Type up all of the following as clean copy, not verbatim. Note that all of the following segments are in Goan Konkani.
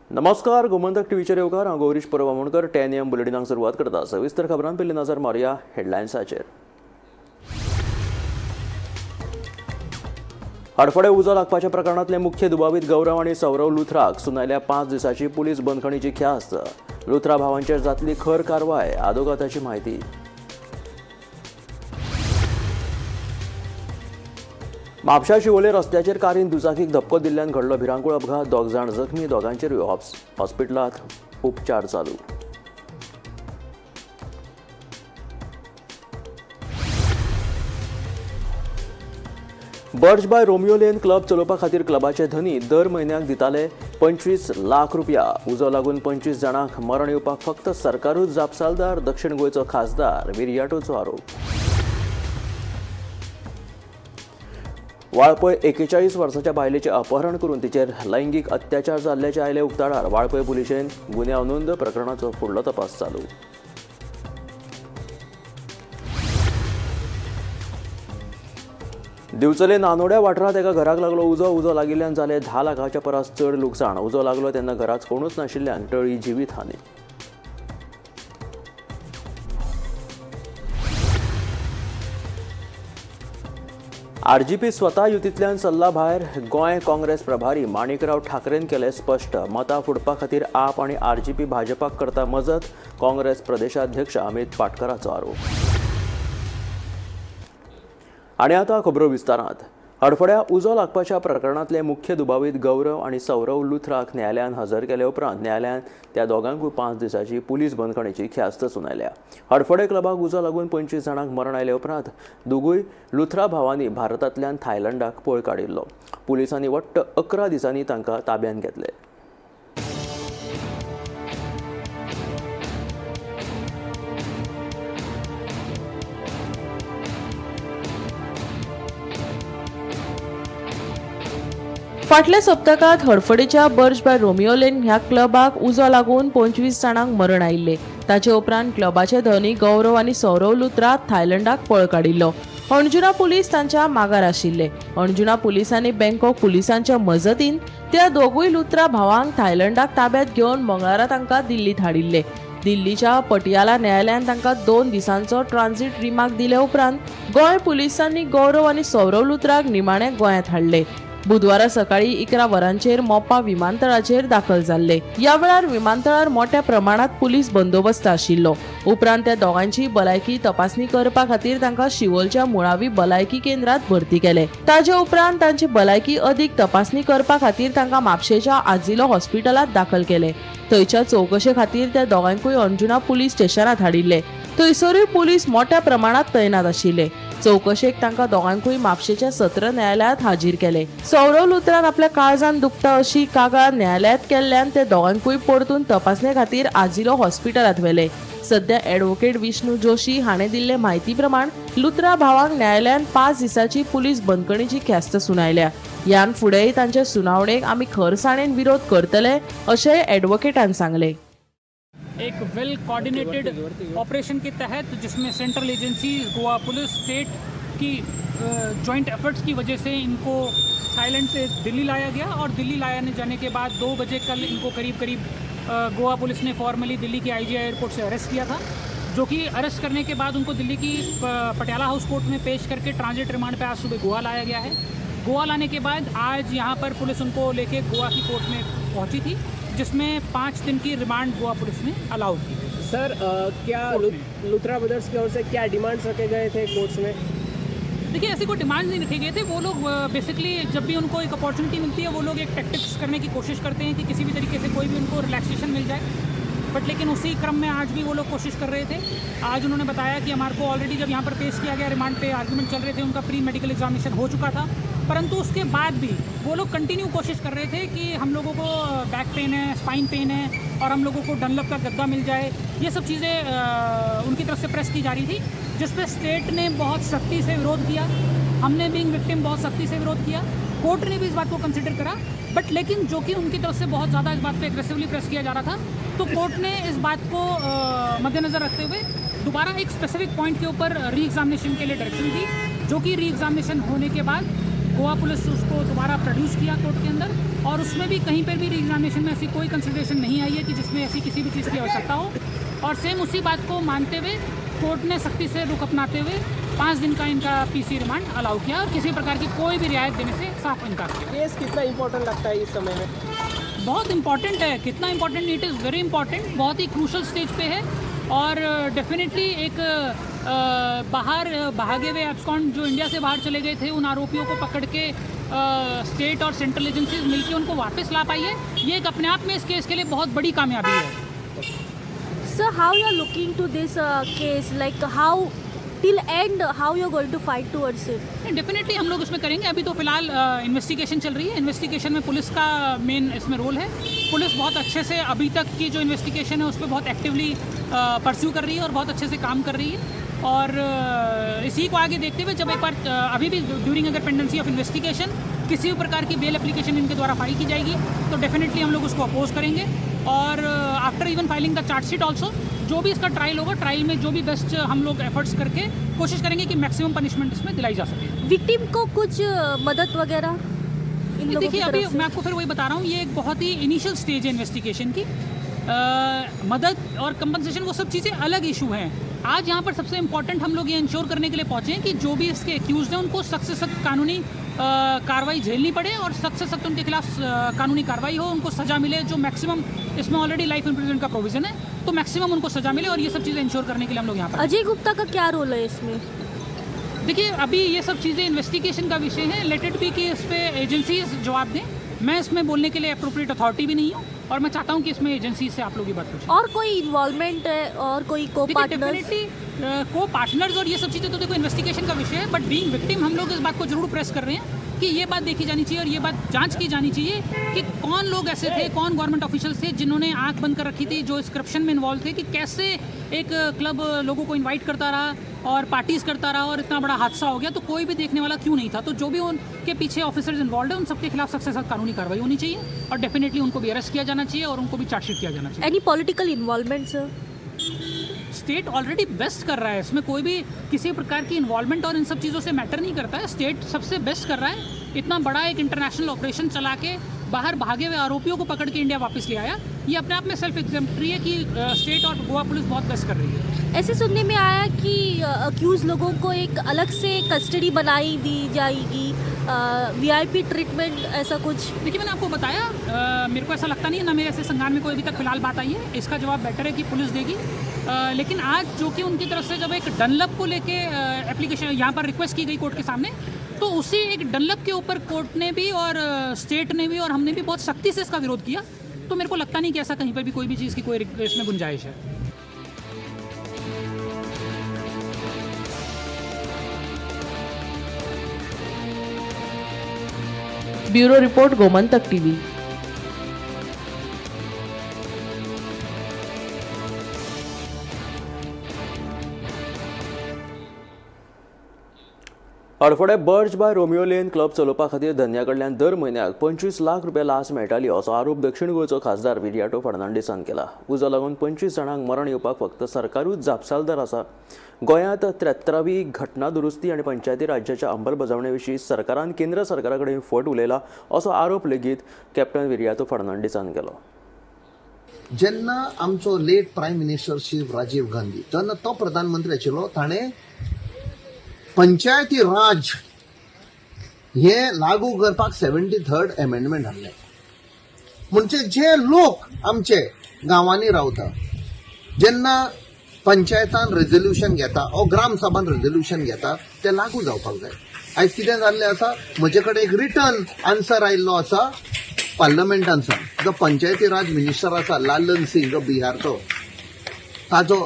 नमस्कार, गोमंतक टीव्हीचेर येवकार. हांव गौरीश परब आमोणकर. 10 AM बुलेटिनाक सुरवात करता. सविस्तर खबरां पयलीं नजर मारुया हेडलायन्साचेर. हडफडें उजो लागपाच्या प्रकरणांतले मुख्य दुबावीत गौरव आनी सौरव लुथराक सुनायल्या 5 दिसांची पुलीस बंदखणीची ख्यास्त. लुथरा भावांचेर जातली खर कारवाय, आदोगाताची म्हायती. म्हापशा शिवोले रस्त्याचेर कारीन दुचाकीक धपको दिल्ल्यान घडलो भिरांकूळ अपघात. 2 जाण जखमी, दोगांचेरूय हॉस्पिटलांत उपचार चालू. Birch by Romeo Lane club चलोवपा खातीर क्लबाचे धनी दर म्हयन्याक दिताले 25 लाख रुपया. उजो लागून 25 जाणांक मरण येवपाक फक्त सरकारूच जापसालदार, दक्षिण गोंयचो खासदार विरियाटोचो आरोप. वाळपय 41 वर्साच्या बायलेचें अपहरण करून तिचेर लैंगीक अत्याचार जाल्ल्याचें आयले उक्ताडार. वाळपय पुलिशेन गुन्यांव नोंद, प्रकरणाचो फुडलो तपास चालू. दिवचले नानोड्या वाठारांत एका घराक लागलो उजो. उजो लागिल्ल्यान जाले 10 लाखाच्या परस चड लुकसाण. उजो लागलो तेन्ना घरांत कोणूच नाशिल्ल्यान टळी जिवीत हानी. आरजीपी स्वता युतींतल्यान सल्ला भायर. गोंय काँग्रेस प्रभारी माणिकराव ठाकरेन केलें स्पश्ट. मतां फुडपा खातीर आप आनी आरजीपी भाजपाक करता मजत, काँग्रेस प्रदेशाध्यक्ष अमित पाटकराचो आरोप. आनी आतां खबरो विस्तारांत. हडफड्या उजो लागपाच्या प्रकरणांतले मुख्य दुबावीत गौरव आनी सौरव लुथराक न्यायालयान हजर केले उपरांत न्यायालयान त्या दोगांकूय 5 दिसांची पुलीस बंदखणीची ख्यास्त सुनायल्या. हडफडे क्लबाक उजो लागून 25 जाणांक मरण आयले उपरांत दोगूय लुथरा भावांनी भारतांतल्यान थायलंडाक पळ काडिल्लो. पुलिसांनी वट्ट 11 दिसांनी तांकां ताब्यांत घेतले. फाटल्या सप्तकांत हडफडेच्या बर्च बाय रोमियो लेन ह्या क्लबाक उजो लागून 25 जाणांक मरण आयिल्ले. ताचे उपरांत क्लबाचे धनी गौरव आनी सौरव लुथरा थायलंडाक पळ काडिल्लो. अंजुना पुलीस तांच्या मागार आशिल्ले. अंजुना पुलिसांनी बँकॉक पुलिसांच्या मजतीन त्या दोगूय लुथरा भावांक थायलंडाक ताब्यात घेवन मंगळारा तांकां दिल्लीत हाडिल्ले. दिल्लीच्या पटियाला न्यायालयान तांकां 2 दिसांचो ट्रान्झिट रिमार्क दिले उपरांत गोंय पुलिसांनी गौरव आनी सौरव लुथराक निमाणे गोंयांत हाडले. बुधवारा सकाळी 11 वरांचेर मोपा विमानतळाचेर दाखल जाल्ले. ह्या वेळार विमानतळार मोठ्या प्रमाणात पुलीस बंदोबस्त आशिल्लो. उपरांत त्या दोगांची भलायकी तपासणी करपा खातीर तांकां शिवोलच्या मुळावी भलायकी केंद्रात भरती केले. ताजे उपरांत तांची भलायकी अदीक तपासणी करपा खातीर तांकां म्हापशेच्या आजिलो हॉस्पिटलांत दाखल केले. थंयच्या चवकशे खातीर त्या दोगांकूय अंजुना पुलीस स्टेशनात हाडिल्ले. थंयसरूय पुलीस मोठ्या प्रमाणात तैनात आशिल्ले. चवकशेक तांकां दोगांकूय म्हापशेच्या सत्र न्यायालयात हाजीर केले. सौरव लुथरान आपल्या काळजान दुखता अशी कागाळ न्यायालयात केल्ल्यान ते दोगांकूय परतून तपासणे खातीर आजिलो हॉस्पिटलांत व्हेले. सध्या ॲडव्होकेट विष्णू जोशी हाणें दिल्ले म्हायती प्रमाण लुथरा भावांक न्यायालयान 5 दिसांची पुलीस बंदखणीची ख्यास्त सुनायल्या. ह्यान फुडेंय तांच्या सुनावणेक आमी खरसाणेन विरोध करतले अशेंय ॲडव्होकेटान सांगलें. एक वेल कोऑर्डिनेटेड ऑपरेशन के तहत, जिसमें central agency, Goa police, state की जॉइंट एफर्ट्स की वजह से इनको थाईलैंड से दिल्ली लाया गया और दिल्ली लाया जाने के बाद 2 बजे कल इनको करीब करीब गोवा पुलिस ने फॉर्मली दिल्ली के आईजीआई एयरपोर्ट से अरेस्ट किया था, जो कि अरेस्ट करने के बाद उनको दिल्ली की पटियाला हाउस कोर्ट में पेश करके ट्रांजिट रिमांड पे आज सुबह गोवा लाया गया है। गोवा लाने के बाद आज यहाँ पर पुलिस उनको लेके गोवा की कोर्ट में पहुँची थी, जिसमें 5 दिन की रिमांड गोवा पुलिस ने अलाउ की। सर, क्या लुथरा ब्रदर्स की ओर से क्या डिमांड्स रखे गए थे कोर्ट्स में? देखिए, ऐसी कोई डिमांड नहीं रखे गए थे। वो लोग बेसिकली जब भी उनको एक अपॉर्चुनिटी मिलती है, वो लोग एक टैक्टिक्स करने की कोशिश करते हैं कि किसी भी तरीके से कोई भी उनको रिलैक्सेशन मिल जाए। बट लेकिन उसी क्रम में आज भी वो लोग कोशिश कर रहे थे। आज उन्होंने बताया कि हमारे को ऑलरेडी जब यहाँ पर पेश किया गया, रिमांड पे आर्ग्यूमेंट चल रहे थे, उनका प्री मेडिकल एग्जामिनेशन हो चुका था, परंतु उसके बाद भी वो लोग कंटिन्यू कोशिश कर रहे थे कि हम लोगों को बैक पेन है, स्पाइन पेन है और हम लोगों को डनलप का गद्दा मिल जाए। ये सब चीज़ें उनकी तरफ से प्रेस की जा रही थी, जिस पे स्टेट ने बहुत सख्ती से विरोध किया। हमने बीइंग विक्टिम बहुत सख्ती से विरोध किया। कोर्ट ने भी इस बात को कंसिडर करा, बट लेकिन जो कि उनकी तरफ से बहुत ज़्यादा इस बात पे एग्रेसिवली प्रेस किया जा रहा था, तो कोर्ट ने इस बात को मद्देनज़र रखते हुए दोबारा एक स्पेसिफिक पॉइंट के ऊपर री एग्जामिनेशन के लिए डायरेक्शन दी, जो कि री एग्जामिनेशन होने के बाद गोवा पुलिस उसको दोबारा प्रोड्यूस किया कोर्ट के अंदर और उसमें भी कहीं पर भी री-एग्जामिनेशन में ऐसी कोई कंसिडरेशन नहीं आई है कि जिसमें ऐसी किसी भी चीज़ की आवश्यकता हो। और सेम उसी बात को मानते हुए कोर्ट ने सख्ती से रुख अपनाते हुए 5 दिन का इनका पीसी रिमांड अलाउ किया और किसी प्रकार की कोई भी रियायत देने से साफ इनकार किया। केस कितना इम्पोर्टेंट लगता है इस समय में? बहुत इंपॉर्टेंट है। कितना important? It is very important. बहुत ही क्रूशल स्टेज पे है और डेफिनेटली एक बाहर भागे हुए एब्सकॉन्ड जो इंडिया से बाहर चले गए थे उन आरोपियों को पकड़ के स्टेट और सेंट्रल एजेंसीज मिलकर उनको वापस ला पाई है। ये एक अपने आप में इस केस के लिए बहुत बड़ी कामयाबी है। Sir, how you are looking to this case? Like how till end, how you are going to fight towards it? Definitely हम लोग इसमें करेंगे। अभी तो फिलहाल इन्वेस्टिगेशन चल रही है। इन्वेस्टिगेशन में पुलिस का मेन इसमें रोल है। पुलिस बहुत अच्छे से अभी तक की जो इन्वेस्टिगेशन है उस पर बहुत एक्टिवली परस्यू कर रही है और बहुत अच्छे से काम कर रही है। और इसी को आगे देखते हुए जब एक बार अभी भी ड्यूरिंग अगर पेंडेंसी ऑफ इन्वेस्टिगेशन किसी भी प्रकार की बेल एप्लीकेशन इनके द्वारा फाइल की जाएगी तो डेफिनेटली हम लोग उसको अपोज करेंगे। और after even filing the chargesheet also जो भी इसका ट्रायल होगा, ट्रायल में जो भी बेस्ट हम लोग एफर्ट्स करके कोशिश करेंगे कि मैक्सिमम पनिशमेंट इसमें दिलाई जा सके। विक्टिम को कुछ मदद वगैरह इन लोगों की देखिए, अभी तरफ से? मैं आपको फिर वही बता रहा हूँ, ये एक बहुत ही इनिशियल स्टेज है इन्वेस्टिगेशन की। मदद और कंपनसेशन वो सब चीज़ें अलग इशू हैं। आज यहाँ पर सबसे इम्पॉर्टेंट हम लोग ये इंश्योर करने के लिए पहुँचे हैं कि जो भी इसके एक्यूज हैं उनको सख्त से सख्त कानूनी कार्रवाई झेलनी पड़े और सख्त से सख्त उनके खिलाफ कानूनी कार्रवाई हो, उनको सज़ा मिले। जो मैक्सिमम इसमें ऑलरेडी लाइफ इम्प्रिजनमेंट का प्रोविजन है, तो मैक्सिमम उनको सज़ा मिले और ये सब चीज़ें इंश्योर करने के लिए हम लोग यहाँ पर। अजय गुप्ता का क्या रोल है इसमें? देखिए, अभी ये सब चीज़ें इन्वेस्टिगेशन का विषय है। Let it be कि इस पर एजेंसीज जवाब दें। मैं इसमें बोलने के लिए अप्रोप्रिएट अथॉरिटी भी नहीं हूँ और मैं चाहता हूँ कि इसमें एजेंसी से आप लोग ये बात पूछें। और कोई इन्वॉल्वमेंट है और कोई को देखिए, पार्टनर्स? डेफिनेटली को पार्टनर्स और ये सब चीज़ें तो देखो इन्वेस्टिगेशन का विषय है, बट बीइंग विक्टिम हम लोग इस बात को जरूर प्रेस कर रहे हैं कि ये बात देखी जानी चाहिए और ये बात जांच की जानी चाहिए कि कौन लोग ऐसे थे, कौन गवर्नमेंट ऑफिशियल्स थे जिन्होंने आंख बंद कर रखी थी, जो इस करप्शन में इन्वॉल्व थे, कि कैसे एक क्लब लोगों को इन्वाइट करता रहा और पार्टीज़ करता रहा और इतना बड़ा हादसा हो गया तो कोई भी देखने वाला क्यों नहीं था। तो जो भी उनके पीछे ऑफिसर्स इन्वॉल्व है उन सबके खिलाफ सख्त से सख्त कानूनी कार्रवाई होनी चाहिए और डेफिनेटली उनको भी अरेस्ट किया जाना चाहिए और उनको भी चार्जशीट किया जाना चाहिए। Any political involvement sir? State already best कर रहा है, इसमें कोई भी किसी प्रकार की इन्वॉल्वमेंट और इन सब चीज़ों से मैटर नहीं करता है। स्टेट सबसे बेस्ट कर रहा है। इतना बड़ा एक इंटरनेशनल ऑपरेशन चला के बाहर भागे हुए आरोपियों को पकड़ के इंडिया वापस ले आया। ये अपने आप में सेल्फ एग्जाम्पलरी है कि स्टेट और गोवा पुलिस बहुत बेस्ट कर रही है। ऐसे सुनने में आया कि अक्यूज लोगों को एक अलग से कस्टडी बनाई दी जाएगी, वीआईपी ट्रीटमेंट, ऐसा कुछ? देखिए, मैंने आपको बताया, मेरे को ऐसा लगता नहीं है, ना मेरे ऐसे संज्ञान में कोई अभी तक फिलहाल बात आई है। इसका जवाब बेटर है कि पुलिस देगी। लेकिन आज जो कि उनकी तरफ से जब एक डनलप को लेके एप्लीकेशन यहाँ पर रिक्वेस्ट की गई कोर्ट के सामने, तो उसी एक डनलप के ऊपर कोर्ट ने भी और स्टेट ने भी और हमने भी बहुत सख्ती से इसका विरोध किया। तो मेरे को लगता नहीं कि ऐसा कहीं पर भी कोई भी चीज़ की कोई इसमें गुंजाइश है। Bureau report, Gomantak TV. Hadfade Birch by Romeo Lane club चलोवपा खातीर धन्या कडल्यान दर म्हयन्याक 25 लाख रुपया लांच मेळटाली असो आरोप दक्षिण गोंयचो खासदार विरियाटो फर्नांडीसान केला। उजो लागून 25 जाणांक मरण येवपाक फक्त सरकारूच जापसालदार आसा। गोंयांत 73वी घटना दुरुस्ती आनी पंचायती राज्याच्या अंमलबजावणे विशीं सरकारान केंद्र सरकारा कडेन फट उलयला असो आरोप लेगीत कॅप्टन विरियातो फर्नांडीसान केलो। जेन्ना आमचो late prime minister Shri Rajiv Gandhi जेन्ना तो प्रधानमंत्री आशिल्लो ताणें पंचायती राज हे लागू करपाक 73rd amendment हाडलें। म्हणजे जे लोक आमचे गांवांनी रावता जेन्ना पंचायतान रेजोल्युशन घेता ओ ग्रामसभान रेजोल्युशन घेता ते लागू जावपाक जाय। आयज कितें जाल्लें आसा, म्हजे कडेन एक रिटर्न आन्सर आयिल्लो आसा पार्लमेंटानसान, जो पंचायती राज मिनिस्टर आसा लालन सिंग जो बिहारचो, ताजो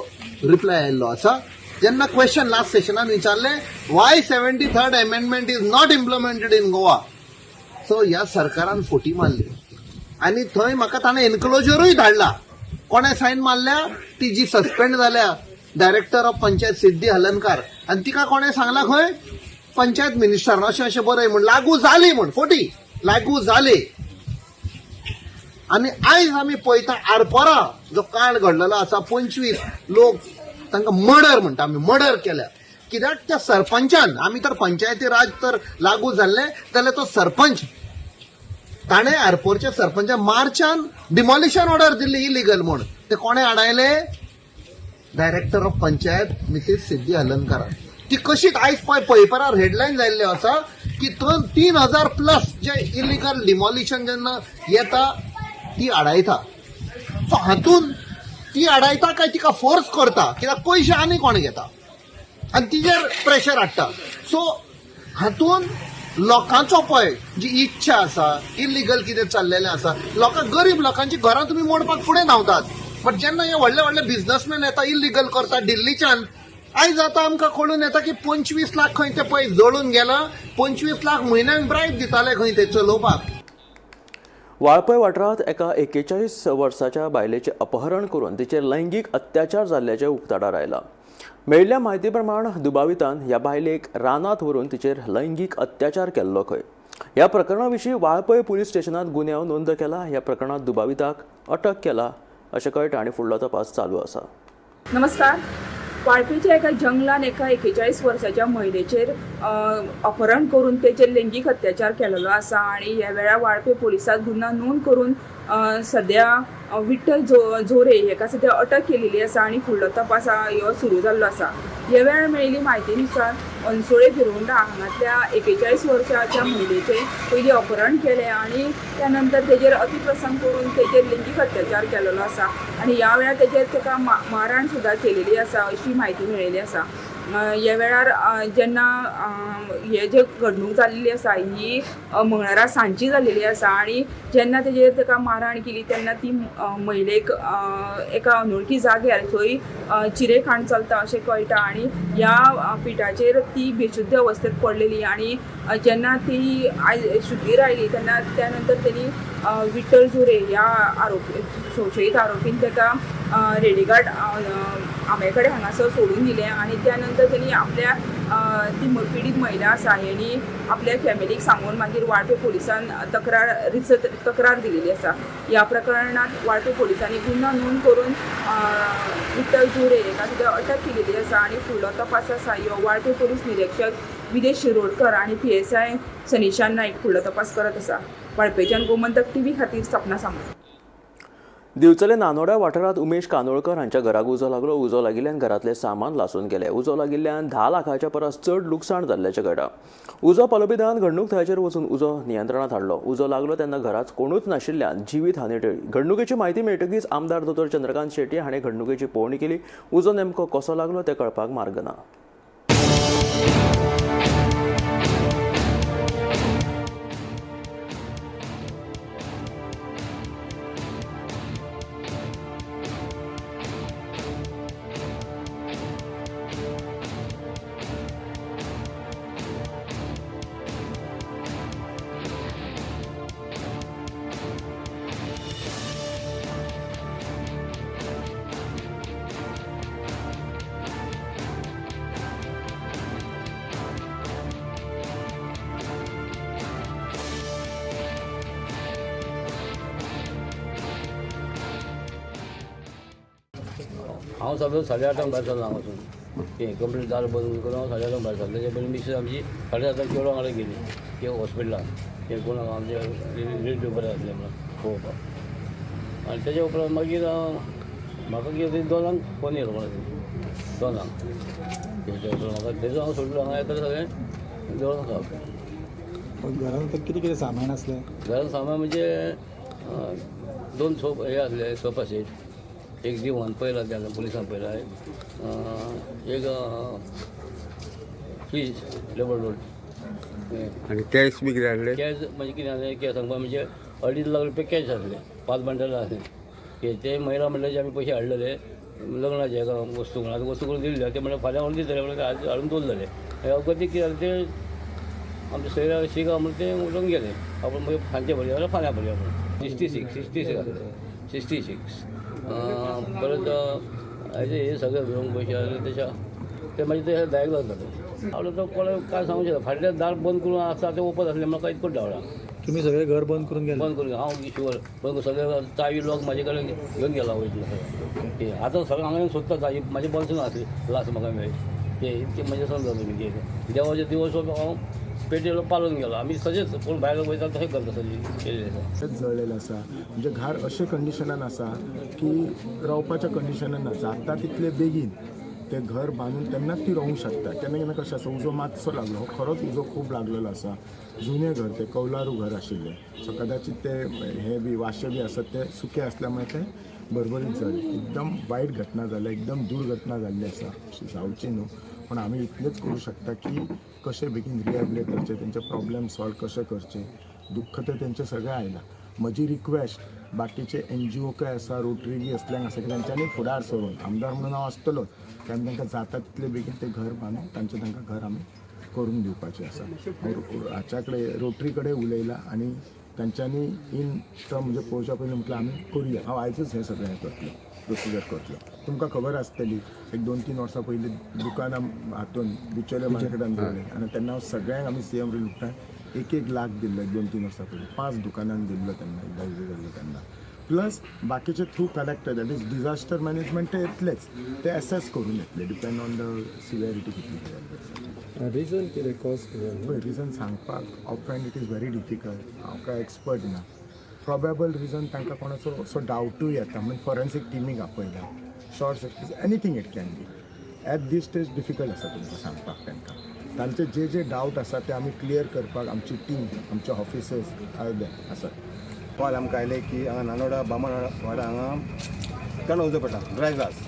रिप्लाय आयिल्लो आसा। जेन्ना क्वेश्चन लास्ट सेशनान विचारलें why 73rd amendment is not implemented in Goa, so ह्या सरकारान फोटी मारली आनी थंय म्हाका ताणें एनक्लोजरूय धाडला। कोणें सायन मारल्या, ती जी सस्पेंड जाल्या डायरेक्टर ऑफ पंचायत सिद्धी हलनकार, आनी तिका कोणें सांगला खंय पंचायत मिनिस्टरान अशें अशें बरय म्हूण, लागू जाली म्हूण, फोटी लागू जाली। आनी आयज आमी पळयता आरपोरा जो कांड घडलेलो आसा, 25 लोक तांकां मर्डर म्हणटा आमी, मर्डर केल्या। कित्याक त्या सरपंचान, आमी तर पंचायती राज तर लागू जाल्लें जाल्यार तो सरपंच ताणें आरपोरच्या सरपंचा मार्चान डिमॉलिशन ऑर्डर दिल्ली इलिगल म्हूण. ते कोणें आडायले? Director of panchayat Mrs Siddhi हलनकारान. ती कशीच आयज पळय पेपरार हेडलायन जाल्ल्यो आसा की 3000 प्लस जे इलिगल डिमॉलिशन जेन्ना येता ती आडायता. सो हातून ती आडायता काय तिका फोर्स करता, कित्याक पयशे आनी कोण घेता आनी तिजेर प्रेशर हाडटा. सो हातून लोकांचो पळय जी इच्छा आसा, इलिगल कितें चल्लेलें आसा, लोकां गरीब लोकांची घरां तुमी मोडपाक फुडें धांवतात. बट जेन्ना हे व्हडले व्हडले बिझनसमॅन येता इलिगल करता दिल्लीच्यान, आयज आतां आमकां कळून येता की 25 लाख खंय ते पळय जळून गेला. 25 लाख म्हयन्याक ब्रायब दिताले खंय ते चलोवपाक. वाळपय वाठारांत एका 41 वर्साच्या बायलेचें अपहरण करून तिचेर लैंगीक अत्याचार जाल्ल्याचें उक्ताडार आयलां. मेळिल्ल्या म्हायती प्रमाण दुबावितान ह्या बायलेक रानांत व्हरून तिचेर लैंगीक अत्याचार केल्लो खंय. ह्या प्रकरणा विशीं वाळपय पुलीस स्टेशनांत गुन्यांव नोंद केला. ह्या प्रकरणांत दुबाविताक अटक केला अशें कळटा आनी फुडलो तपास चालू आसा. नमस्कार. वाळपेच्या एका जंगलान एका 41 वर्साच्या महिलेचेर अपहरण करून तेचेर लैंगीक अत्याचार केलेलो आसा आनी ह्या वेळार वाळपे पुलिसांत गुन्यांव नोंद करून सद्या विठ्ठल झोरे हेका सद्या अटक केलेली आसा आनी फुडलो तपास हो सुरू जाल्लो आसा. ह्या वेळार मेळिल्ली म्हायती नुसार अन्सोळे भिरोंडा हांगातल्या 41 वर्साच्या महिलेचें पयलीं अपहरण केलें आनी त्या नंतर तेजेर अतिप्रसंग करून तेजेर लैंगीक अत्याचार केलेलो आसा आनी ह्या वेळार तेजेर तेका मारहाण सुद्दां केलेली आसा अशी म्हायती मेळिल्ली आसा. ह्या वेळार जेन्ना हे जे घडणूक जाल्ली आसा ही मंगळारा सांजची जाल्लेली आसा आनी जेन्ना तेजेर तेका मारहाण केली तेन्ना ती महिलेक एका अनोळखी जाग्यार थंय चिरेखाण चलता अशें कळटा आनी ह्या पिठाचेर ती बेशुद्ध अवस्थेत पडलेली आनी जेन्ना ती शुद्धीर आयली तेन्ना त्या नंतर तेणी विठ्ठल झोरे ह्या आरोपी संशयीत आरोपीन तेका रेडीघाट आंब्या कडेन हांगासर सोडून दिलें आनी त्या नंतर तेणी आपल्या ती पिडीत महिला आसा हेणी आपल्या फॅमिलीक सांगून मागीर वाळपे पुलिसान तक्रार रिसत तक्रार दिलेली आसा. ह्या प्रकरणांत वाळपे पुलिसांनी गुन्यांव नोंद करून विठ्ठल झोरे हेका सुद्दां अटक केलेली आसा आनी फुडलो तपास आसा ह्यो वाळपे पुलीस निरिक्षक विदेश शिरोडकर आनी PSI सनिशान नायक फुडलो तपास करत आसा. वाळपेच्यान गोमंतक टीव्ही खातीर सपना सामंत. दिवचले नानोड्या वाठारांत उमेश कानोळकर हांच्या घराक उजो लागलो. उजो लागिल्ल्यान घरांतलें सामान लासून गेलें. उजो लागिल्ल्यान 10 लाखाच्या परस चड लुकसाण जाल्ल्याचें कळटा. उजो पालोवपी दळान घडणूक थळाचेर वचून उजो नियंत्रणांत हाडलो. उजो लागलो तेन्ना घरांत कोणूच नाशिल्ल्यान जिवीत हानी टळ्ळी. घडणुकेची म्हायती मेळटकीच आमदार दोतोर चंद्रकांत शेट्ये हाणें घडणुकेची पळोवणी केली. उजो नेमको कसो लागलो तें कळपाक मार्ग ना. हांव सगळो 8:30 भायर सरलो हांगासून. तें कंप्लीट दार बंद करून हांव 8:30 भायर सरलो. तेजे पयलीं मिसेस आमची 7:30 चेडो वांगडा गेली ते हॉस्पिटलान, ते कोण आमचे रिलेटीव बरें आसले म्हणून पळोवपाक. आनी तेजे उपरांत मागीर म्हाका कितें 2 फोन येयलो कोणाचो, 2 तेच्या उपरांत म्हाका तेजो हांव सोडलो. हांगा येता सगळें जळोन आसा. घरांत कितें कितें सामान आसलें? घरांत सामान म्हणजे 2 सोप हे आसले, सोफा सेट, एक दिवान पयला त्या पुलिसान पयला, एक फ्रीज डबल डोर. आनी कॅश बी कितें हाडलें? कॅश म्हणजे कितें आसलें कॅश सांगपा म्हणजे 2.5 लाख रुपया कॅश आसले, 5 बंडलां आसले. ते महिला म्हणल्यार जे आमी पयशे हाडलेले लग्नाचे एका वस्तू म्हणून, आतां वस्तू करून दिल्ले ते म्हणल्यार फाल्यां व्हरून दितले म्हणल्यार आज हाडून दवरलेले. अगदी कितें जालें ते आमचे सोयऱ्या शिगांव म्हणून ते उठून गेले. आपण मागीर सांजचे भरया जाल्यार फाल्यां भरया म्हणून. 66 आसले, 66. परत हे सगळे घेवन पयशे आसले तेच्या ते मागीर ते 10 लाख जाता. आवडलो तो कोण काय सांगू शकता. फाटल्यान दार बंद करून आसता ते ओपन आसले म्हणून कांय इतको धांवला. तुमी सगळें घर बंद करून गेले? बंद करून हांव शुवर बंद करून सगळें चावी लॉक म्हाजे कडेन घेवन गेला वयतलो सगळें. आतां सगळें हांगा येवन सोदता चावी म्हाजे बोल्सान आसली लास्ट म्हाका मेळ्ळी. ते इतकें म्हणजे समजा तुमी कितें देवाचे दिवस हांव पेटयलो पालोवन गेलो. आमी सजेच कोण भायर वयता तशें करता सगळीं केल्लें आसा. जळलेलें आसा, म्हणजे घर अशें कंडिशनान आसा की रावपाच्या कंडिशनान ना. जाता तितले बेगीन तें घर बांदून तेन्नाच ती रावूंक शकता. केन्ना केन्ना कशें आसा, उजो मातसो लागलो, हो खरोच उजो खूब लागलेलो आसा. जुनें घर तें कौलारू घर आशिल्लें, सो कदाचित ते हे बी वाशे बी आसत ते सुके आसल्या मुळे ते भरभरीत जाले. एकदम वायट घटना जाल्या, एकदम दुर्घटना जाल्ली आसा, अशी जावची न्हू. पूण आमी इतलेंच करूं शकता की कशें बेगीन रिहेबिलेट करचें, तेंचे प्रॉब्लेम सॉल्व कशें करचें. दुख्ख तें तेंचें सगळें आयलां. म्हजी रिक्वेस्ट बाकीचे एनजीओ काय आसा, रोटरी बी असल्यांक आसा की तांच्यांनी फुडार सरून, आमदार म्हणून हांव आसतलोच, की आमी तांकां जाता तितले बेगीन तें घर बांदून तांचें तांकां घर आमी करून दिवपाचें आसा. हांव हाच्या कडेन रोटरी कडेन उलयलां आनी तांच्यांनी इन टर्म म्हणजे पळोवच्या पयलीं म्हटल्यार आमी करुया. हांव आयजूच हें सगळें हें करतलो, प्रोसिजर करतलो. तुमकां खबर आसतली, एक 2-3 वर्सां पयलीं दुकानां हातून बिचोले मार्केटान जालें आनी तेन्ना हांव सगळ्यांक आमी सीएम रिलीफान 1-1 लाख दिल्लो. 2-3 वर्सां पयलीं 5 दुकानांक दिल्लो तेन्ना, एकदां उजो जाल्लो तेन्ना. प्लस बाकीचे through collector, that is disaster management, ते येतलेच, ते एसेस करून येतले, डिपेंड ऑन the severity कितली जाली. रिजन कितें, कॉज कितें? पळय, रिजन सांगपाक off hand it is very difficult. हांव काय एक्सपर्ट ना. प्रोबेबल रिजन तांकां कोणाचो असो डावटूय येता म्हणून फॉरेन्सीक टिमीक आपयला. Short circuit, anything it can be. At this stage difficult आसा तुमकां सांगपाक. तांकां तांचे जे जे डावट आसा ते आमी क्लियर करपाक आमची टीम, आमचे ऑफिसर्स are there आसात. कॉल आमकां आयले की हांगा नानोडा बामण वाडा हांगा तण उजो पेटला, ड्राय ग्रास.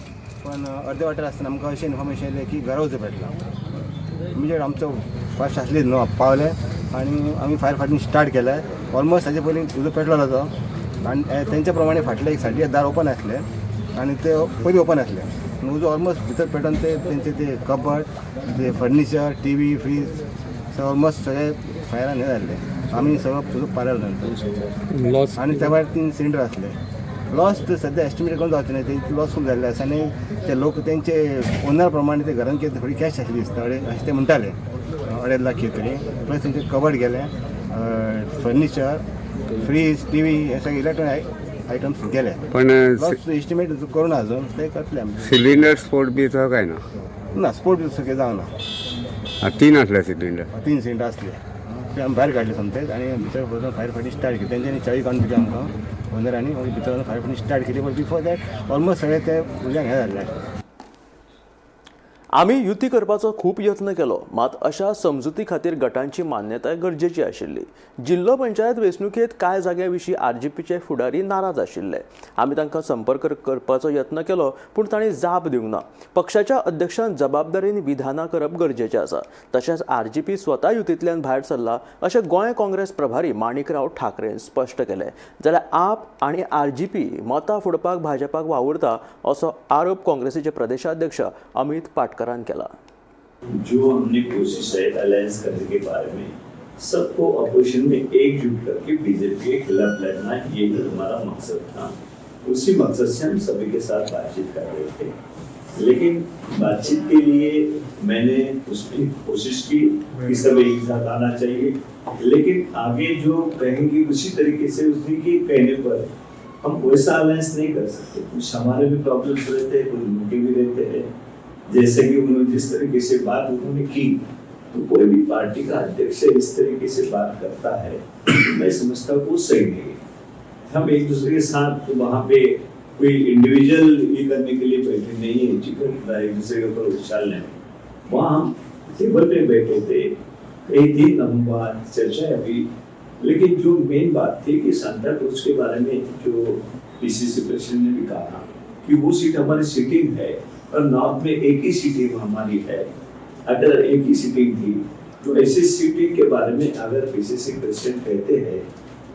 पण अर्दे वाटेर आसतना आमकां अशें इन्फॉर्मेशन येयलें की घरा उजो पेटला. इमिजिएट आमचो फर्स्ट आसलीच न्हू, पावले आनी आमी फायर फायटींग स्टार्ट केलें. ऑलमोस्ट ताजे पयलीं उजो पेटलो तो आनी तेंच्या प्रमाणे फाटले एक सायडीक दार ओपन आसलें आनी ते पयलीं ओपन आसलें. उजो ऑलमोस्ट भितर पेटोवन ते तेंचे ते कबड, ते फर्निचर, टीवी, फ्रीज सगळें ऑलमोस्ट सगळे फायरान हें जाल्लें. आमी सगळो उजो पालयलो नंतर. लॉस? आनी त्या भायर 3 सिलिंडर आसले. लॉस तर सद्या एस्टिमेट करून जावचें ना. तेंचे लॉस खूब जाल्ले आसा आनी ते लोक तेंचे ओनर प्रमाणे ते घरान कितें थोडी कॅश आसली दिसता, अडे अशें ते म्हणटाले, 2.5 लाख कितें तरी. प्लस तेंचे कबड गेले, फर्निचर, फ्रीज, टीवी हे सगळे इलेक्ट्रॉनिक आयटम्स गेले. पण लॉस एस्टिमेट करूं ना अजून, ते करतले आमी. सिलिंडर स्फोट बी तो काय ना? ना, स्पोट बी सगळें जावना. 3 असले सिलिंडर? 3 सिलिंडर आसले, ते आमी भायर काडले सोमतेच आनी भितर वचून फायर फायटींग स्टार्ट केली. तेंच्यांनी चावी काडून दिली आमकां ओनरांनी. मागीर भितर वचून फायर फायटींग स्टार्ट केली, पण बिफोर that almost सगळे ते उज्यान हें जाल्लें. आमी युती करपाचो खूब यत्न केलो, मात अशा समजुती खातीर गटांची मान्यताय गरजेची आशिल्ली. जिल्लो पंचायत वेंचणुकेंत कांय जाग्यां विशीं आरजीपीचे फुडारी नाराज आशिल्ले. आमी तांकां संपर्क करपाचो यत्न केलो, पूण तांणी जाप दिवंक ना. पक्षाच्या अध्यक्षान जबाबदारीन विधानां करप गरजेचें आसा. तशेंच आरजीपी स्वता युतींतल्यान भायर सरला अशें गोंय काँग्रेस प्रभारी माणिकराव ठाकरेन स्पश्ट केलें. जाल्यार आप आनी आरजीपी मतां फोडपाक भाजपाक वावुरता असो आरोप काँग्रेसीचे प्रदेशाध्यक्ष अमित पाटकरान केला. जो हमने कोशिश है अलायंस करने के बारे में, सबको अपोजिशन में एकजुट करके बीजेपी के खिलाफ लड़ना, ये हमारा मकसद था. उसी मकसद से हम सभी के साथ बातचीत कर रहे थे. लेकिन बातचीत के लिए मैंने उसमें कोशिश की कि सब एक साथ आना चाहिए, लेकिन आगे जो कहेंगे उसी तरीके से, उसी के कहने पर हम वैसा अलायंस नहीं कर सकते. कुछ हमारे भी प्रॉब्लम्स रहते हैं, कुछ उनके भी रहते हैं. जैसे कि उन्होंने जिस तरीके से बात उन्होंने की, तो कोई भी पार्टी का अध्यक्ष इस तरीके से बात करता है, मैं समझता हूँ वो सही नहीं है. हम एक दूसरे के साथ तो वहाँ पे कोई इंडिविजुअल ये करने के लिए बैठे नहीं है, चिकन एक दूसरे के ऊपर उछालने में. वहाँ हम टेबल पे बैठे थे, कई दिन हम वहाँ चर्चा हुई. लेकिन जो मेन बात थी कि सांता क्रूज के बारे में जो पीसीसी प्रेसिडेंट ने भी कहा कि वो सीट हमारी सिटिंग है और नॉर्थ में एक ही सीटिंग हमारी है. अगर एक ही सीटिंग थी, तो ऐसी सीटिंग के बारे में अगर पीसीसी प्रेसिडेंट कहते हैं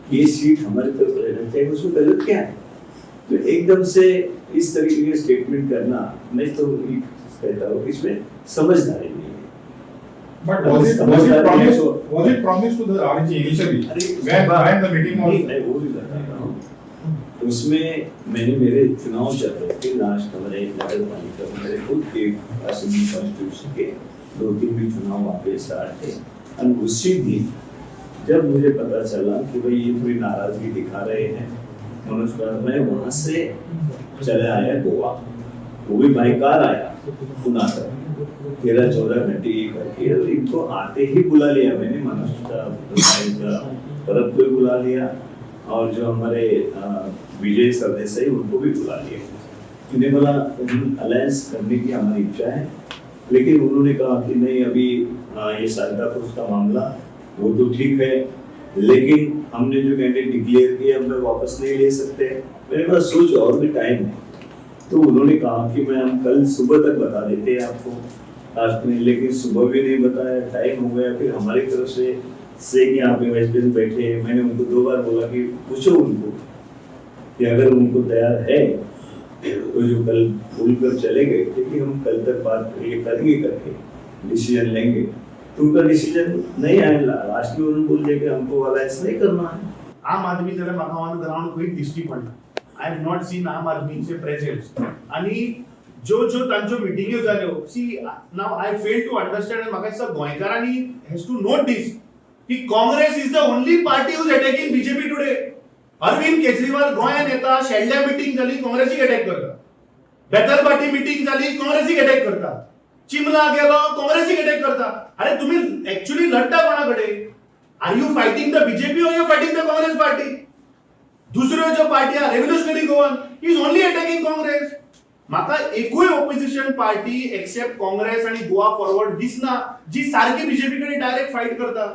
कि ये सीट हमारी तरफ रहना चाहिए, उसमें गलत क्या है? तो एकदम से इस तरीके के स्टेटमेंट करना, मैं तो ये कहता हूँ कि इसमें समझदारी नहीं है. But was it promised, was it promised to the RG initially? When the meeting was नहीं, मैं वो भी बताता हूँ. उसमें मैंने मेरे चुनाव चल रहे थे लास्ट, हमारे नगर पालिका में मेरे खुद के असेंबली कॉन्स्टिट्यूंसी के 2-3 भी चुनाव वहाँ पे स्टार्ट थे. और उसी दिन जब मुझे पता चला कि भाई ये थोड़ी नाराजगी दिखा रहे हैं मनोज कुमार, मैं वहाँ से चले आया गोवा, वो भी बाई कार आया पुणे तक. 13-14 घंटे ये करके, और इनको आते ही बुला लिया मैंने, मनोज परब को भी बुला लिया और जो हमारे विजय सरदेसाई उनको भी बुला लिया। उन्हें बोला अलायंस करने की हमारी इच्छा है, लेकिन उन्होंने कहा कि नहीं अभी ये सांताक्रूज का मामला वो तो ठीक है, लेकिन हमने जो कैंडिडेट डिक्लेयर किया हमें वापस नहीं ले सकते। मेरे पास सोच और भी टाइम है। तो उन्होंने कहा कि मैं हम कल सुबह तक बता देते हैं आपको लास्ट में, लेकिन सुबह भी नहीं बताया, टाइम हो गया। फिर हमारी तरफ से शेख यहाँ पे वाइस प्रेसिडेंट बैठे हैं, मैंने उनको 2 बार बोला कि पूछो उनको कि अगर उनको तैयार है तो जो कल भूल कर चले गए थे कि हम कल तक बात ये करेंगे करके डिसीजन लेंगे, तो उनका डिसीजन नहीं आया। लास्ट में उन्होंने बोल दिया कि हमको अलायंस नहीं करना है। आम आदमी जाल्यार म्हाका ऑन ग्राउंड खंयच दिश्टी पडना। I have not seen आम आदमीचे प्रेझेन्स आनी ज्यो ज्यो तांच्यो मिटिंग्यो जाल्यो, see now I fail to understand आनी म्हाका दिसता गोंयकारांनी हॅज टू नोट दीस की Congress is the only party who's attacking BJP today. Arvind Kejriwal गोंयांत येता, शेल्ड्या मिटींग जाली, काँग्रेसीक अटॅक करता, बेतलभाटी मिटींग जाली, काँग्रेसीक अटॅक करता, चिमला गेलो, काँग्रेसीक अटॅक करता। अरे तुम्ही एक्च्युअली लढता कोणा कडेन? Are you fighting the BJP or you fighting the Congress party? दुसऱ्यो ज्यो पार्टी आहा, Revolutionary Goan is only attacking Congress. म्हाका एकूय ऑपोजिशन पार्टी एक्सेप्ट काँग्रेस आनी गोवा फॉरवर्ड दिसना जी सारकी बीजेपी कडेन डायरेक्ट फायट करता।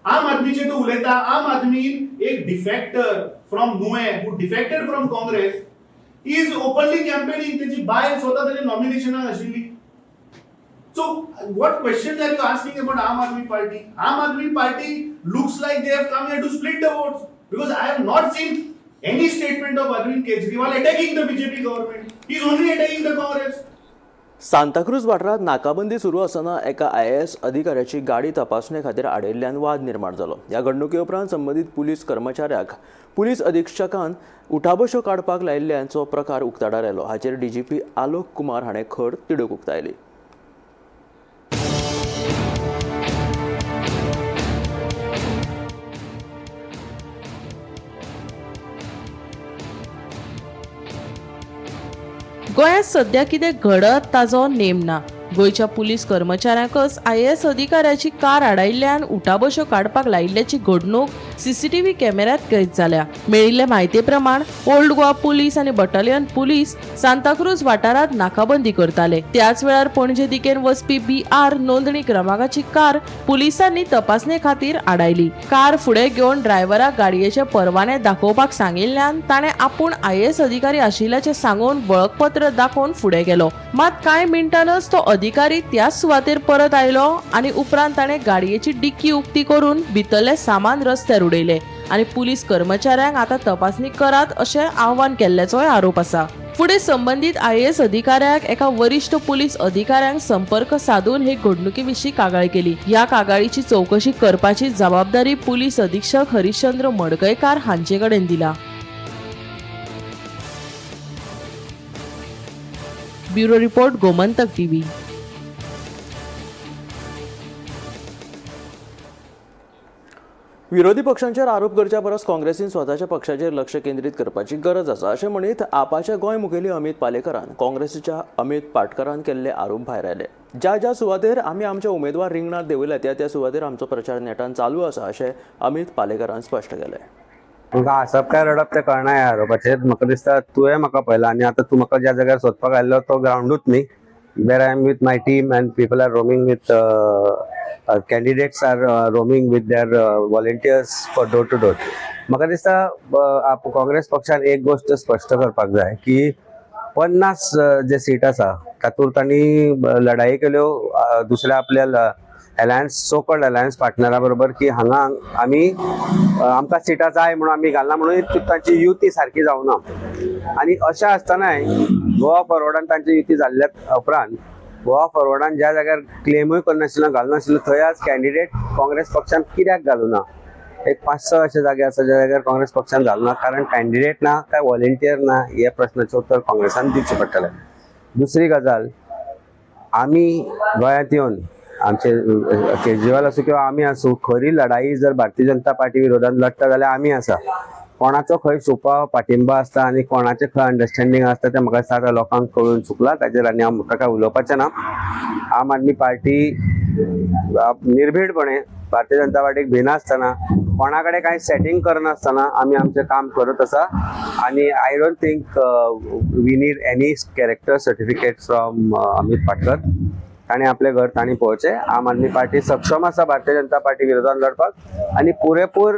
आम आदमीचे तो उलयता, आम आदमी एक defector from Nuvem who defected from Congress is openly campaigning. तेजी बायल स्वता तेजे नॉमिनेशनाक आशिल्ली। So what question are you asking about Aam Aadmi Party? Aam Aadmi Party looks like they have come here to split the votes, because I have not seen any statement of Arvind Kejriwal attacking the BJP government. He is only attacking the Congress. Santacruz वाठारांत नाकाबंदी सुरू आसतना एका IAS अधिकाऱ्याची गाडी तपासणे खातीर आडयल्ल्यान वाद निर्माण जालो। ह्या घडणुके उपरांत संबंदीत पुलीस कर्मचाऱ्याक पुलीस अधिक्षकान उठाबशो काडपाक लायिल्ल्याचो प्रकार उक्ताडार आयलो। हाचेर डीजीपी आलोक कुमार हाणें खर तिडक उक्तायली। गोंयांत सध्या कितें घडत ताजो नेम ना। गोंयच्या पुलीस कर्मचाऱ्यांकच IAS अधिकाऱ्याची कार आडायिल्ल्यान उठाबशो काडपाक लायिल्ल्याची घडणूक CCTV कॅमेऱ्यात कैद जाल्या। मेळिल्ले म्हायती प्रमाण ओल्ड गोवा पुलीस आनी बटालियन पुलीस सांताक्रूज वाठारांत नाकाबंदी करताले। त्याच वेळार पणजे दिकेन वचपी BR नोंदणी क्रमांकाची कार पुलिसांनी तपासणे खातीर आडायली। कार फुडें घेवन ड्रायव्हराक गाडयेचे परवाने दाखोवपाक सांगिल्ल्यान ताणें आपूण IAS अधिकारी आशिल्ल्याचें सांगून वळखपत्र दाखोवन फुडें गेलो। मात कांय मिनटानच तो अधिकारी त्याच सुवातेर परत आयलो आनी उपरांत ताणें गाडयेची डिक्की उक्ती करून भितरलें सामान रस्त्यार उडयलें आनी पुलीस कर्मचाऱ्यांक आतां तपासणी करात अशें आव्हान केल्ल्याचोय आरोप आसा। फुडें संबंदीत IAS अधिकाऱ्याक एका वरिश्ठ पुलीस अधिकाऱ्यांक संपर्क साधून हे घडणुके विशीं कागाळ केली। ह्या कागाळीची चवकशी करपाची जबाबदारी पुलीस अधीक्षक हरिश्चंद्र मडकयकार हांचे कडेन दिला। Bureau report, Gomantak TV. विरोधी पक्षांचेर आरोप करच्या परस काँग्रेसीन स्वताच्या पक्षाचेर लक्ष केंद्रीत करपाची गरज आसा अशें म्हणीत आपाचे गोंय मुखेली अमित पालेकरान काँग्रेसीच्या अमित पाटकरान केल्ले आरोप भायर आयले। ज्या ज्या सुवातेर आमी आमचे उमेदवार रिंगणात देंवयले त्या त्या सुवातेर आमचो प्रचार नेटान चालू आसा अशें अमित पालेकरान स्पश्ट केलें। तुमकां हांसप काय रडप तें कळना ह्या आरोपाचेर। म्हाका दिसता तुवें म्हाका पळयला आनी आतां तूं म्हाका ज्या जाग्यार सोदपाक आयिल्लो तो ग्रावंडूच न्ही, where I am with my team and people are roaming with candidates are roaming with their volunteers for door to door. म्हाका दिसता काँग्रेस पक्षान एक गोष्ट स्पश्ट करपाक जाय की 50 जे सीट आसा तातूंत तांणी लढाई केल्यो दुसऱ्या आपल्या अलायन्स सो कॉल्ड अलायन्स पार्टनरा बरोबर की हांगा आमी आमकां सिटां जाय म्हणून आमी घालना म्हणून तांची युती सारकी जावना आनी अशें आसतनाय गोवा फॉरवर्डान तांची युती जाल्ल्या उपरांत गोवा फॉरवर्डान ज्या जाग्यार क्लेमूय करनाशिल्लो घालनाशिल्लो थंय आज कॅन्डिडेट काँग्रेस पक्षान कित्याक घालूना। एक 5-6 अशे जागे आसा ज्या जाग्यार काँग्रेस पक्षान घालूना, कारण कॅन्डिडेट ना काय व्हॉलेंटियर ना हे प्रश्नाचें उत्तर काँग्रेसान दिवचें पडटलें। दुसरी गजाल, आमी गोंयांत येवन आमचे केजरीवाल आसूं किंवा आमी आसूं, खरी लढाई जर भारतीय जनता पार्टी विरोधात लढटा जाल्यार आमी आसा। कोणाचो खंय छुपा पाठिंबा आसता आनी कोणाचें खंय अंडरस्टँडींग आसता तें म्हाका दिसता आतां लोकांक कळून चुकलां. ताचेर आनी हांव म्हाका कांय उलोवपाचें ना. आम आदमी पार्टी निर्भीडपणे भारतीय जनता पार्टीक भिनासतना, कोणा कडेन कांय सेटींग करनासतना आमी आमचें काम करत आसा. आनी I don't think we need any character certificate from Amit Patkar. ताणें आपलें घर तांणी पळोवचें. आम आदमी पार्टी सक्षम आसा भारतीय जनता पार्टी विरोधान लढपाक आनी पुरेपूर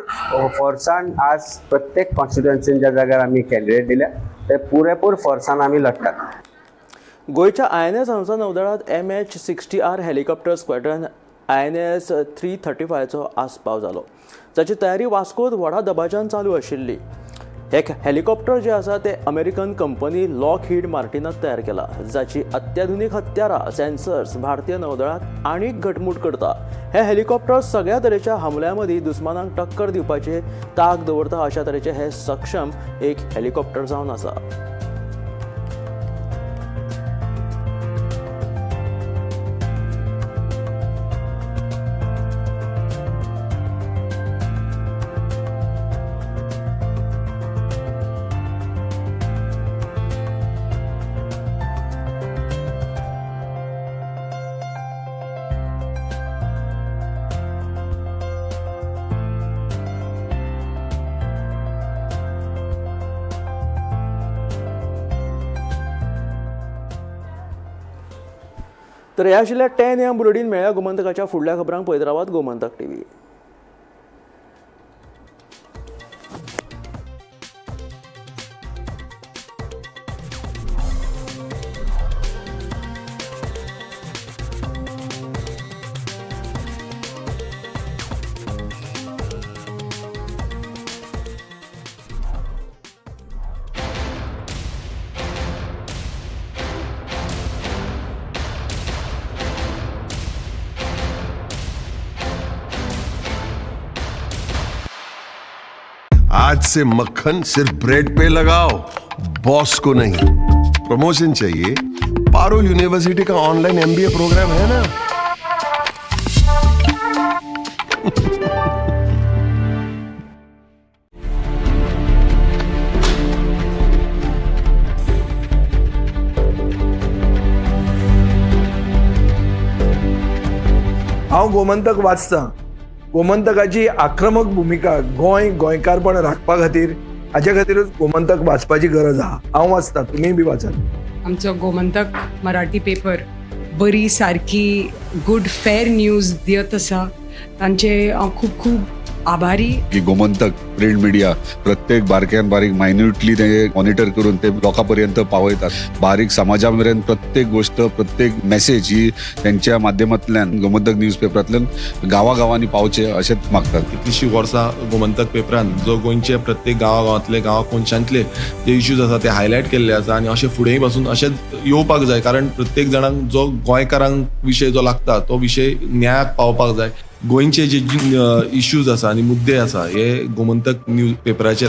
फोर्सान आज प्रत्येक कॉन्स्टिट्युएन्सीन ज्या जाग्यार आमी कॅन्डिडेट दिल्या ते पुरेपूर फोर्सान आमी लढटात. गोंयच्या INS हंसा नौदळांत MH-60R helicopter squadron INS 335चो आस्पाव जालो, जाची तयारी वास्कोत व्हडा दबाज्यान चालू आशिल्ली. हे हेलिकॉप्टर जे आसा ते अमेरिकन कंपनी लॉकहीड मार्टिनात तयार केला, जाची अत्याधुनीक हत्यारां, सेन्सर्स भारतीय नौदळाक आनीक घटमूट करता. हे हेलिकॉप्टर सगळ्या तरेच्या हमल्या मदीं दुस्मानांक टक्कर दिवपाचे ताक दवरता. अशा तरेचे हे सक्षम एक हेलिकॉप्टर जावन आसा. तर ह्या आशिल्ल्या 10 AM bulletin. मेळ्या गोमंतकाच्या फुडल्या खबरांक पळयत रावात गोमंतक टीव्ही. आज से मक्खन सिर्फ ब्रेड पे लगाओ, बॉस को नहीं. प्रमोशन चाहिए? पारुल यूनिवर्सिटी का ऑनलाइन MBA programme है ना. हांव गोमंतक वाचता. गोमंतकाची आक्रमक भुमिका गोंय गोंयकारपण राखपा खातीर, हाच्या खातीरूच गोमंतक वाचपाची गरज आहा. हांव वाचता, तुमीय बी वाचात. आमचो गोमंतक मराठी पेपर बरी सारकी गुड फेर न्यूज दियत आसा, तांचे हांव खूब खूब आभारी. की गोमंतक प्रिंट मिडिया प्रत्येक बारक्यान बारीक मायन्युटली ते मॉनिटर करून ते लोकां पर्यंत पावयतात. बारीक समाजा मेरेन प्रत्येक गोष्ट, प्रत्येक मेसेज ही त्यांच्या माध्यमांतल्यान गोमंतक न्यूज पेपरांतल्यान गांवागांवांनी पावचे अशेंच मागतात. कितलीशीं वर्सां गोमंतक पेपरान जो गोंयचे प्रत्येक गांवागांवांतले, गांवा कोनशांतले जे इश्यूज आसा ते हायलायट केल्ले आसा आनी अशें फुडेंय पासून अशेंच येवपाक जाय, कारण प्रत्येक जाणांक जो गोंयकारांक विशय जो लागता तो विशय न्यायाक पावपाक जाय. गोंयचे जे इश्यूज आसा आनी मुद्दे आसा हे गोमंतक न्यूज पेपराचेर